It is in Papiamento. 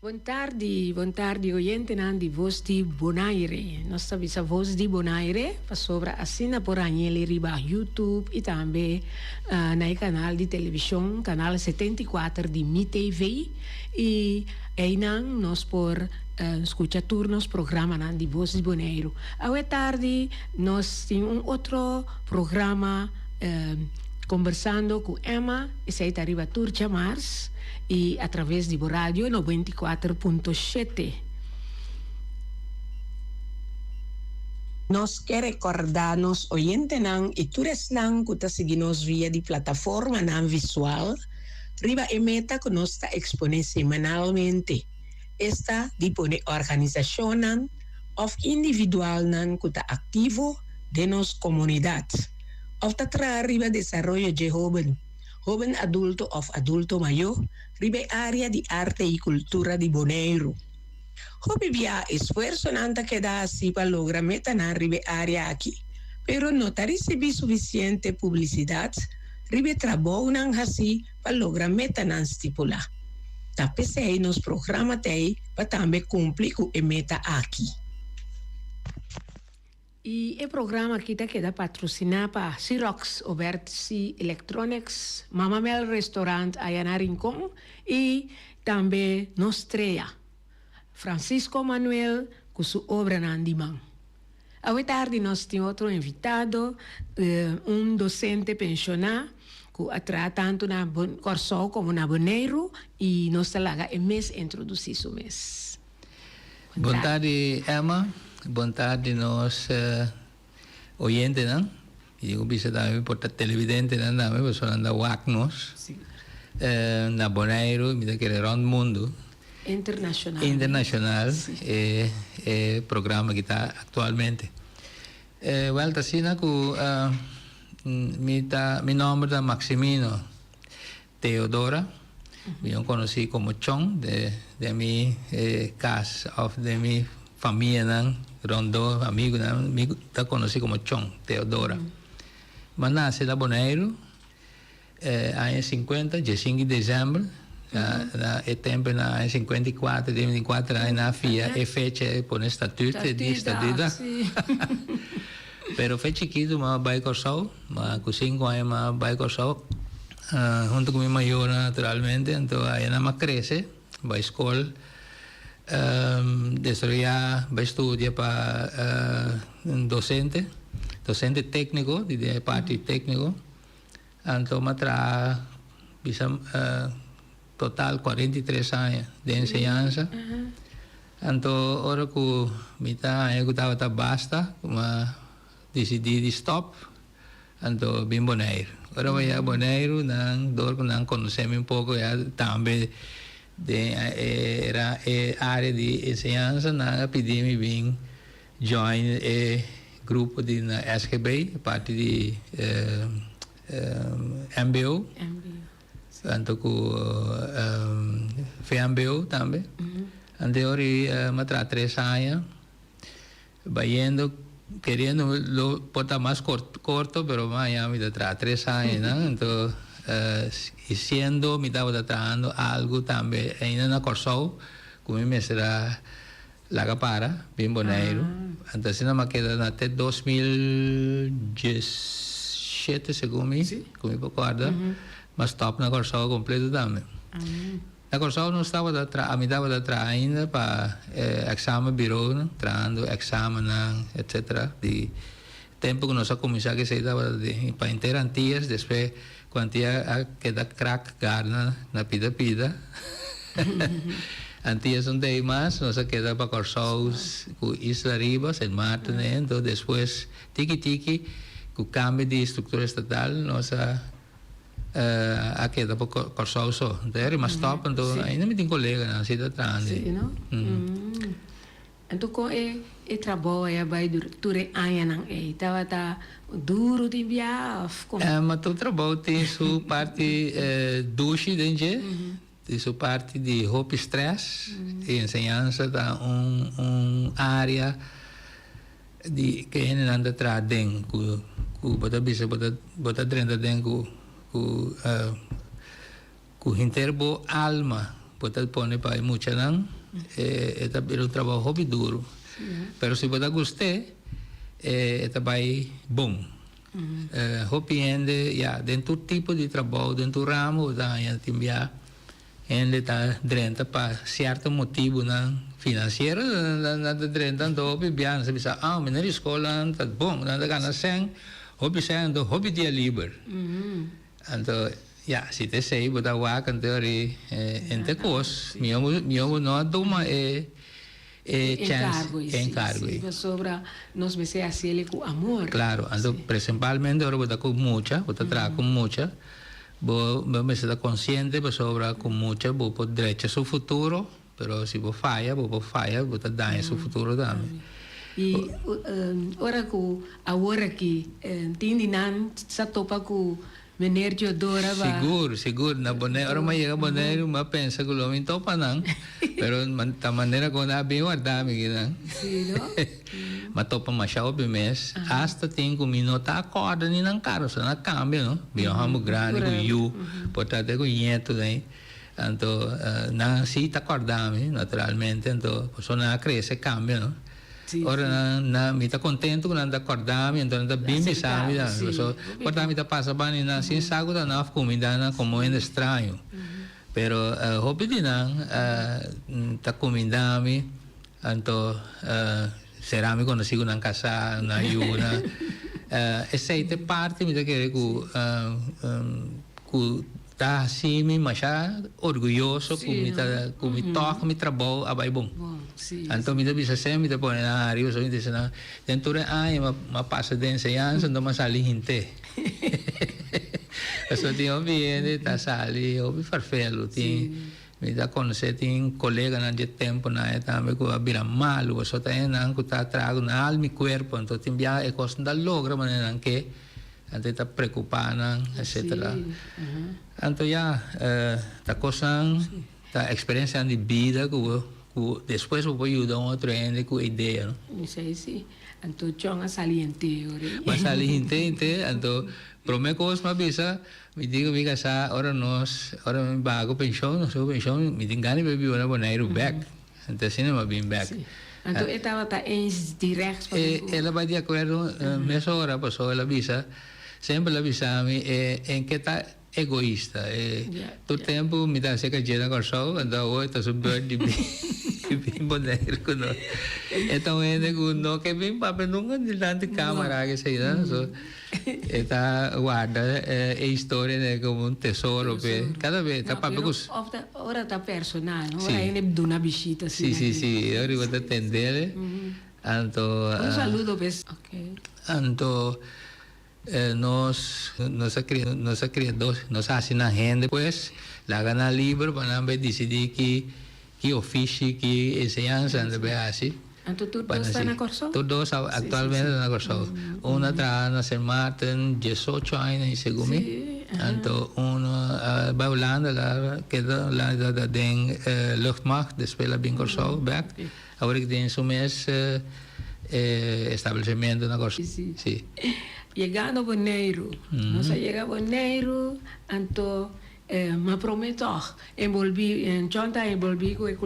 Bon tardi, bon tardi oyentenan di Voz di Bonaire. Nos ta bisa Voz di Bonaire pasobra asina por hañ'el riba YouTube y tambe na e canal di television canal 74 di Mi TV y eynan nos por scucha tur nos programanan di Voz di Boneiru. Awe tardi nos tin un otro programa Conversando cu Emma, esey ta riba tur djamars. i a traves di bo radio 94.7. Nos ke rekordá nos oyentenan i tur esnan ku ta sigui nos via di plataformanan visual riba e meta ku nos ta eksponé semanalmente, esta di pone organisashonnan òf individualnan ku ta aktivo den nos komunidat òf ta traha riba desaroyo dje hóben. Hóben adulto òf adulto mayó riba e área di arte i kultura di Boneiru. Hopi bia esfuersonan ta keda hasí pa logra metanan riba e área aki, pero no ta risibí sufisiente publisidat riba e trabounan hasí pa logra metanan stipulá. Ta p'esei nos programa t'ei pa tambe kumpli ku e meta aki. I e programa aki ta keda patrosiná pa Xerox, Obertsi Electronics, Mama Mel Restaurant aya na Rincon i tambe nos strea, Francisco Manuel ku su obranan di man. Awe tardi nos tin otro invitado, un docente penshoná ku a traha tantu na Kòrsou komo na Boneiru i nos ta laga e mes introdusí su mes. Bon tardi Emma, bon tardi nos oyentenan y ku bisa tambe por ta televidentenan tambe pasobra nan ta wak nos na Boneiru mi ta kere rond mundu Internacional internacional e e programa ki ta actualmente. Wel ta asina ku mi ta mi nomber ta Maximino. Teodora, mihó konosí komo Chon den mi kas òf den mi famianan rondó, amigunan, mi ta konosí komo Chon Teodora. Mi a nase na Boneiru aña sinkuenta, diesinku di desèmber, na e tempu na aña sinkuenta i kuater, den binti kuater aña nan a fia e fecha e pone statut di statuta. Pero fe chikitu mi a bai Kòrsou, ku sinku aña mi a bai Kòrsou. Hunto ku mi mayornan naturalmente, anto ayanan mi a krese, bai skol, desaroyá, bai studia pa un dosente, dosente tékniko, di den e parti tékniko. Anto mi a traha bisa total 43 aña den enseñansa. Anto ora ku mi ta haña ku tabata basta, mi a disidí di stòp. Anto bin Boneiru. Ora mi yega Boneiru nan dor ku nan konosé mi un poko ya tambe den e e área di enseñansa nan a pidi mi bin join e grupo di na SGB, parti di mbo anto ku VMBO tambe. Anto e ora ei mi a traha tres aña. Bayendo keriendo lo por ta mas corto pero maña mi ta traha tres aña nan anto y siendo mi tabata trahando algo tambe ainda na Corsou cu mi mester a laga para bin Boneiru anto asina mi a keda na te 2017 segun mi cu mi por corda mi a stop na Corsou completo tambe. Na Kòrsou nos tabata traha, mi tabata traha ainda pa e examen bureaunan, trahando examennan etcetera di tempo ku nos a kuminsá ku esei tabata di pa henter Antias, despues ku Antia a keda krak garna na pida pida Antias no ta ei mas, nos a keda pa Kòrsou ku Isla Riba, Sint Maarten ei, anto despues tiki tiki ku kambio di struktura estatal nos a. A keda pa Kòrsou so. Anto e rima stòp, anto ainda mi tin koleganan si ta trahando ei. Sí, no? Anto kon e e trabou ei a bai tur e añanan ei? Tabata duru tin bia òf kon? Ma tur trabou tin su parti dushi den dje, tin su parti di hopi strès. E enseñansa ta un un área. Di ke hendenan ta traha den ku ku bo ta bisa bo ta bo ta drenta den ku ku ku henter bo alma. bo ta pone pa e muchanan, e ta bira un trabou hopi duru. Pero si bo ta gust'é, e ta bai bon. Hopi hende, ya, den tur tipo di trabou, den tur ramo bo ta haña tin bia hende ta drenta pa sierto motibunan finansiero, nan ta drenta anto hopi bia nan ta bisa, ah, mi na di skol nan ta bon, nan ta gana sèn, hopi sèn anto hopi dia liber. Anto, ya, si ta esei bo ta wak anto ori ente kos, mihó mihó bo no a tuma e e chèns, e enkargo ei. Pasobra nos mester hasi el ku amor. Klaro, anto prinsipalmente ora bo ta ku mucha, bo ta traha ku mucha, bo bo mester ta konsiente pasobra ku mucha bo por drecha su futuro, pero si bo faya, bo por faya, bo ta daña su futuro tambe. I ora ku awor aki tin di nan sa topa ku Meneer Diodora ba. Sigur, sigur. Na Boneiru, ora mi a yega Boneiru mi a pensa ku lo mi topa nan, pero ta manera ku nan a bin warda mi kinan. Si, no? Mi a topa masha hopi mes, asta tin ku mi no ta akorda ni nan kara, so nan a kambia, no? Bira un hòmber grandi ku yu, por ta te ku ñetu den. Anto nan si ta kòrda mi, naturalmente, anto pasobra nan a krese, kambia, no? Ora nan nan mi ta kontentu ku nan ta kòrda mi, anto nan ta bin bisa mi tambe, pasobra por ta mi ta pasa banda nan sin sa ku ta nan òf kuminda nan komo hende straño. Pero hopi di nan ta kuminda mi, anto sera mi konosí ku nan kasá, nan yunan. Esei ta e parti mi ta kere ku ku Ta hasi mi masha orguyoso ku mi ta ku mi tòg mi trabou a bai bon. Anto mi ta bisa semper mi ta pone nan ariba so mi ta bisa nan den tur e aña mi a pasa den enseñansa anto mi a sali hint'é. Pasobra tin hopi hende ta sali hopi farfelu tin mi ta konosé tin koleganan dje temponan e tambe ku a bira malu pasobra ta hendenan ku ta traha ku nan alma i kuerpo anto tin biaha e kos no ta logra manera nan ke. Anto e ta preocupa nan, etcetera. Anto ya, ta cosnan, ta experiencianan di bida cu bo, cu despues bo por yuda un otro hende cu idea, no? Esey si. Anto Chon a sali henter ora. Bo a sali henter, henter. Anto prome cos mi a bisa, mi di cu mi casa ora nos, ora mi baha cu pension, nos cu pension, mi tin gana di bay biba na Boneiru bek. Anto asina mi a bin bek. Si. Anto e tabata eens direct pa E el a bai di akuerdo mesora pasobra el a bisa, semper el a bisa mi e en ke ta egoista. E tur tempu mi ta hasi kajé na Kòrsou, anto awor e ta su beurt di bin Boneiru ku nos. E ta un hende ku no ke bin papia nunka dilanti kamara kesei no. So e ta warda e historia ne komo un tesoro p'e. Kada bes e ta papia ku. Ora ta personal, no? Ora hende duna bishita asina. Sí, sí, sí. Ora bo ta tendel, anto. Un saludo pues. Anto nos nos a cria nos a cria dos nos a haci nan hende pues laga nan liber pa nan bay dicidi ki ki ofishi ki enseñansa nan ta bay haci. Anto tur dos ta na Kòrsou? Tur dos aktualmente ta na Kòrsou. Un a traha na Sint Maarten diesocho aña segun mi. Anto un a bai Hulanda el a keda Hulanda ta den luchtmacht despues el a bin Kòrsou bèk. Awor e tin su mes establecimiento na Kòrsou. Sí. Yegando Boneiru. Nos a yega Boneiru anto ma promé tòg enbolbí John ta enbolbí ku e.